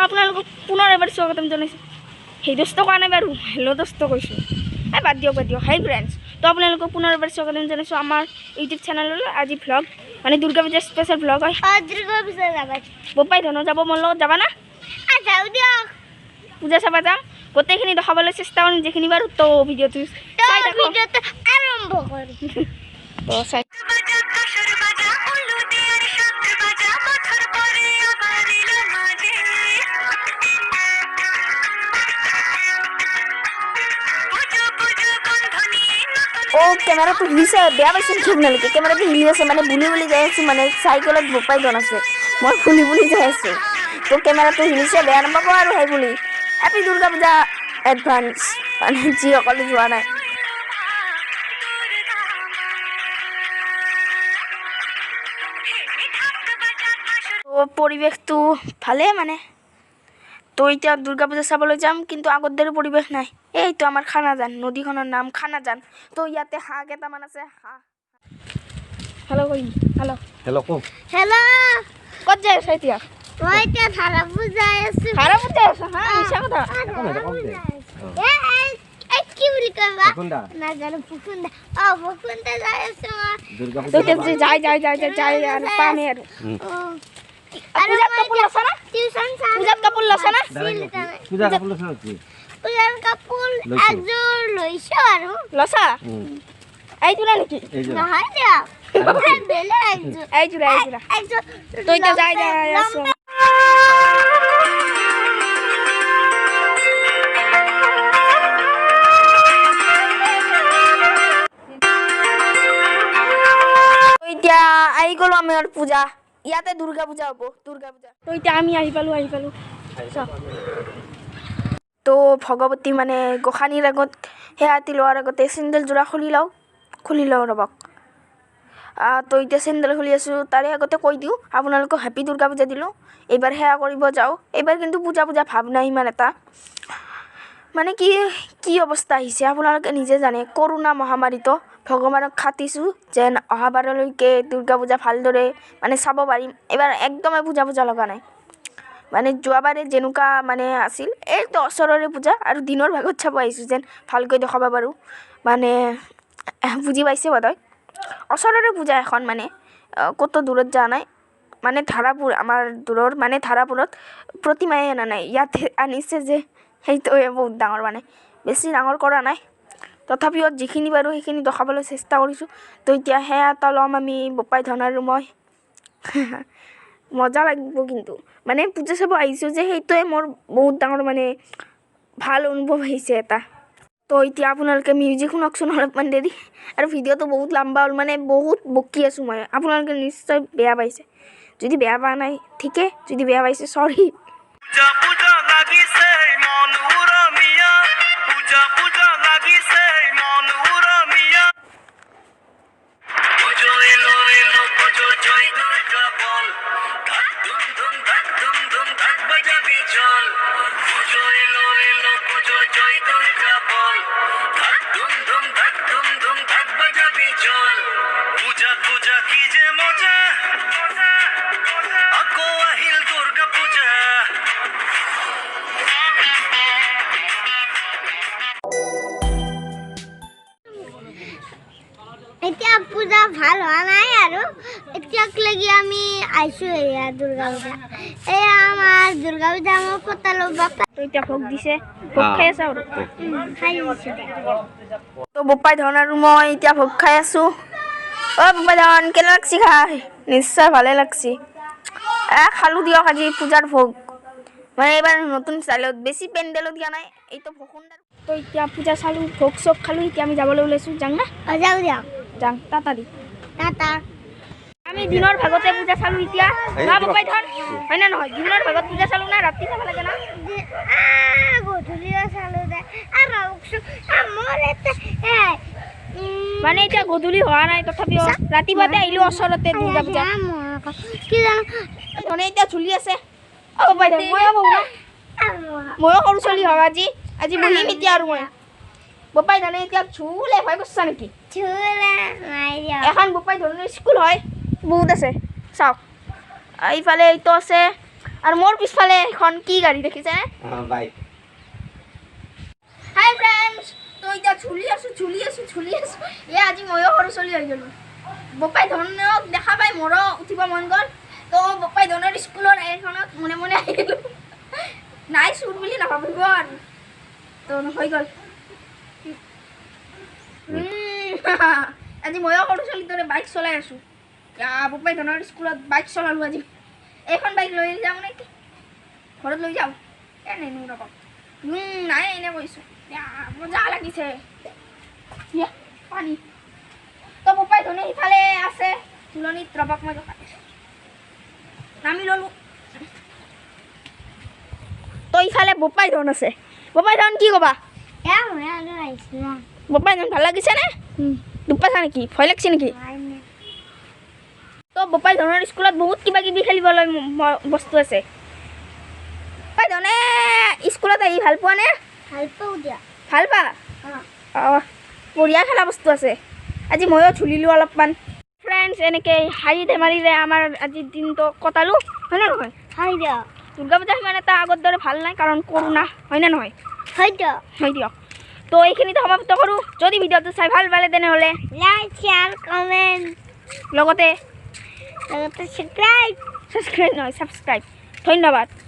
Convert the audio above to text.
আপোনালোকক পুনৰ এবাৰ স্বাগতম জনাইছোঁ। সেই দোস্ত কোৱা নাই বাৰু, হেল্ল' দোস্ত কৈছোঁ। এই বাদ দিয়ক, বাদ দিয়ক। হাই ফ্ৰেণ্ডছ, তো আপোনালোকক পুনৰ এবাৰ স্বাগতম জনাইছোঁ আমাৰ ইউটিউব চেনেললৈ। আজি ভ্লগ মানে দুৰ্গা পূজাৰ স্পেচিয়েল ভ্লগ হয়। দুৰ্গা পূজা যাবা। বোপাই ধনো যাব মোৰ লগত, যাবা না? যাওঁ দিয়ক। পূজা চাব যাম। গোটেইখিনি দেখাবলৈ চেষ্টা কৰিম যিখিনি বাৰু। তো ভিডিঅ'টো তো চাই থাকক। ভিডিঅ'টো আৰম্ভ কৰোঁ। তো চাই। অ', কেমেৰাটো হিলিছে, বেয়া পাইছে নেকি আপোনালোকে? কেমেৰাটো হিলি আছে, মানে বুলি বুলি যাই আছোঁ, মানে চাইকেলত বোপাই ধন আছে, মই ফুলি ফুলি যাই আছোঁ, তো কেমেৰাটো হিলিছে, বেয়া নাপাব আৰু। সেই বুলি হেপী দুৰ্গা পূজা এডভান্স, মানে যিসকলে যোৱা নাই। তো পৰিৱেশটো ভালেই মানে। তো এতিয়া দুৰ্গা পূজা চাবলৈ যাম, কিন্তু আগৰ দৰে পৰিৱেশ নাই। এইটো আমাৰ খানাজান নদীখনৰ নাম খানাজান। তো ইয়াতে হাঁহ কেইটামান আছে, হাঁহ। হেল্ল' কৰিম, হেল্ল'। হেল্ল' কওক। হেল্ল'। ক'ত যাই আছা এতিয়া? মই এতিয়া ধাৰাপুৰ যাই আছোঁ। ধাৰাপুৰ যাই আছা? হা, মিছা কথা। এই কি বুলি কয় বা? বসুন্ধা। নাজানো, বসুন্ধা, অ বসুন্ধা যাই আছোঁ মই। দুৰ্গা তো পূজা। এতিয়া যাই যাই যাই যাই যাই আৰু পামেই আৰু। আৰু পূজাত কাপোৰ লৈছা না? টিউচন। পূজাত কাপোৰ লৈছা না? পূজা কাপোৰ লৈছা নেকি? পূজাৰ কাপোৰ লৈছোঁ। একযোৰ লৈছোঁ আৰু। লৈছা? এইযোৰা নেকি? এইযোৰা। নহয় দিয়ক, বেলেগ একযোৰ। এইযোৰা, এইযোৰা। একযোৰ। তো এতিয়া যাই যাই আছোঁ। এতিয়া আহি গ'লো আমি আৰু পূজা, ইয়াতে দুৰ্গা পূজা হ'ব, দুৰ্গা পূজা। তো এতিয়া আমি আহি পালোঁ, আহি পালোঁ। চাওক। তো ভগৱতী মানে গোসানীৰ আগত সেৱা এটি লোৱাৰ আগতে চেণ্ডেল যোৰা খুলি লওঁ, খুলি লওঁ ৰ'বক। তো এতিয়া চেণ্ডেল খুলি আছোঁ। তাৰে আগতে কৈ দিওঁ আপোনালোকক, হেপী দুৰ্গা পূজা দিলোঁ। এইবাৰ সেৱা কৰিব যাওঁ। এইবাৰ কিন্তু পূজা পূজা ভাৱ নাই ইমান এটা। মানে কি কি অৱস্থা আহিছে আপোনালোকে নিজে জানে, কৰোণা মহামাৰীটো। ভগৱানক খাটিছোঁ যেন অহাবাৰলৈকে দুৰ্গা পূজা ভালদৰে মানে চাব পাৰিম। এইবাৰ একদমেই পূজা পূজা লগা নাই। মানে যোৱাবাৰে যেনেকুৱা মানে আছিল, এইটো ওচৰৰে পূজা আৰু দিনৰ ভাগত চাব আহিছোঁ যেন ভালকৈ দেখাব পাৰোঁ। মানে বুজি পাইছে বোধহয়, ওচৰৰে পূজা এখন, মানে ক'তো দূৰত যোৱা নাই। মানে ধাৰাপুৰ আমাৰ দূৰৰ, মানে ধাৰাপুৰত প্ৰতিমাই অনা নাই, ইয়াতে আনিছে যে সেইটোৱে বহুত ডাঙৰ, মানে বেছি ডাঙৰ কৰা নাই, তথাপিও যিখিনি পাৰোঁ সেইখিনি দেখাবলৈ চেষ্টা কৰিছোঁ। তো এতিয়া সেয়া এটা ল'ম আমি, বোপাই ধন আৰু মই। মজা লাগিব কিন্তু, মানে পূজা চাব আহিছোঁ যে সেইটোৱে মোৰ বহুত ডাঙৰ মানে ভাল অনুভৱ আহিছে এটা। তো এতিয়া আপোনালোকে মিউজিক শুনকচোন অলপমান দেৰি। আৰু ভিডিঅ'টো বহুত লম্বা হ'ল, মানে বহুত বকি আছোঁ মই, আপোনালোকে নিশ্চয় বেয়া পাইছে। যদি বেয়া পোৱা নাই ঠিকে, যদি বেয়া পাইছে চৰি। পূজা পূজা লাগিছে মন উৰমিয়া, পূজা পূজা লাগিছে মন উৰমিয়া। পুজো এলো এলো পুজো, জয় দুর্গা বল, ধাক ধুম ধুম ধাক ধুম ধুম ধাক বাজাবি চল। পুজো এলো এলো পুজো, জয় দুর্গা বল, ধাক ধুম ধুম ধাক ধুম ধুম ধাক বাজাবি চল। পূজা পূজা কি যে মজা, আকৌ আহিল দুৰ্গা পূজা। এতিয়া পূজা ভাল হোৱা নাই আৰু এতিয়াক লাগি আমি আহিছোঁ। এয়া দুৰ্গা পূজা, এয়া আমাৰ দুৰ্গা পূজা, আমাৰ পতালৰ বাপা। তো এতিয়া ভোগ দিছে, ভোগ খাই আছা আৰু? খাই দিছোঁ। তো বোপাই ধন আৰু মই এতিয়া ভোগ খাই আছোঁ। অ' বোপাই ধন, কেনে লাগছি খাই? নিশ্চয় ভালে লাগছি। খালোঁ দিয়ক আজি পূজাৰ ভোগ। মানে এইবাৰ নতুন ষ্টাইলত, বেছি পেণ্ডেলো দিয়া নাই। এইটো বসুন্ধাৰ। তো এতিয়া পূজা চালোঁ, ভোগ চোগ খালোঁ, এতিয়া আমি যাবলৈ ওলাইছোঁ। যাং না? যাওঁ দিয়ক। যাং, তাড়াতাড়ি। টাটা। আমি দিনৰ ভাগতে পূজা চালোঁ এতিয়া না বোপাই ধন, হয় না নহয়? দিনৰ ভাগত পূজা চালোঁ না, ৰাতি চাব লাগে না? গধূলিও চালোঁ দে আৰু মোৰ এটা মানে এতিয়া গধূলি হোৱা নাই, তথাপিও ৰাতিপুৱাতে আহিলোঁ, ওচৰতে দুৰ্গা পূজা। কি জানো। ধনে এতিয়া ঝুলি আছে। অ' বোপাই ধন, ময়ো বহো না? ময়ো সৰু ছোৱালী হওঁ আজি, আজি বহিম এতিয়া আৰু মই। বোপাই ধনে এতিয়া ঝুলে, ভয় কৰছা নেকি? ঝুলে নাই দিয়ক। এখন বোপাই ধনৰ স্কুল হয়, বহুত আছে চাওক। এইফালে এইটো আছে। আৰু মোৰ পিছফালে এখন কি গাড়ী দেখিছেনে? বাইক। হাই ফ্ৰেণ্ডছ, তো এতিয়া ঝুলি আছোঁ, ঝুলি আছোঁ, ঝুলি আছোঁ। এ আজি ময়ো সৰু চলি হৈ গ'লোঁ। বোপাই ধনক দেখা পাই মোৰো উঠিব মন গ'ল। তো বোপাই ধনৰ স্কুলৰ এইখনত মনে মনে আহিলোঁ। নাই, চুৰ বুলি নাভাবিব আৰু। তো হৈ গ'ল। আজি ময়ো সৰু ছোৱালীৰ দৰে বাইক চলাই আছোঁ। বোপাই ধনৰ স্কুলত বাইক চলালোঁ আজি। এইখন বাইক লৈ যাওঁ নেকি ঘৰত? লৈ যাওঁ। এ নেনো, ৰ'ব। নাই, এনে কৈছোঁ। মজা লাগিছে। ইয়া, পানী। তো বোপাই ধনে সিফালে আছে ঝুলনিত। ৰ'বক, মই দেখাই আছোঁ। নামি ল'লোঁ। তো ইফালে বোপাই ধন আছে। বোপাই ধন, কি ক'বা? এয়া মই আৰু আহিছোঁ না। বোপাই ধন, ভাল লাগিছেনে? দুখ পাইছা নেকি? ভয় লাগিছে নেকি? তো বোপাই ধনৰ স্কুলত বহুত কিবা কিবি খেলিবলৈ বস্তু আছে। বোপাই ধনে স্কুলত আহি ভাল পোৱা নে? ভাল পাওঁ দিয়া। ভাল পা? অঁ। অঁ, বঢ়িয়া খেলা বস্তু আছে। আজি ময়ো ঝুলিলোঁ অলপমান। ফ্ৰেণ্ডছ, এনেকৈ হাঁহি ধেমালিৰে আমাৰ আজিৰ দিনটো কটালোঁ, হয় নে নহয়? হয় দিয়ক। দুৰ্গা পূজা সিমান এটা আগৰ দৰে ভাল নাই, কাৰণ কৰোণা, হয়নে নহয়? হয় দিয়ক। হয় দিয়ক। তো এইখিনিতে সমাপ্ত কৰোঁ। যদি ভিডিঅ'টো চাই ভাল পালে, তেনেহ'লে লাইক, শ্বেয়াৰ, কমেণ্ট। লগতে লগতে ছাবস্ক্ৰাইব। ছাবস্ক্ৰাইব নহয়, ছাবস্ক্ৰাইব। ধন্যবাদ।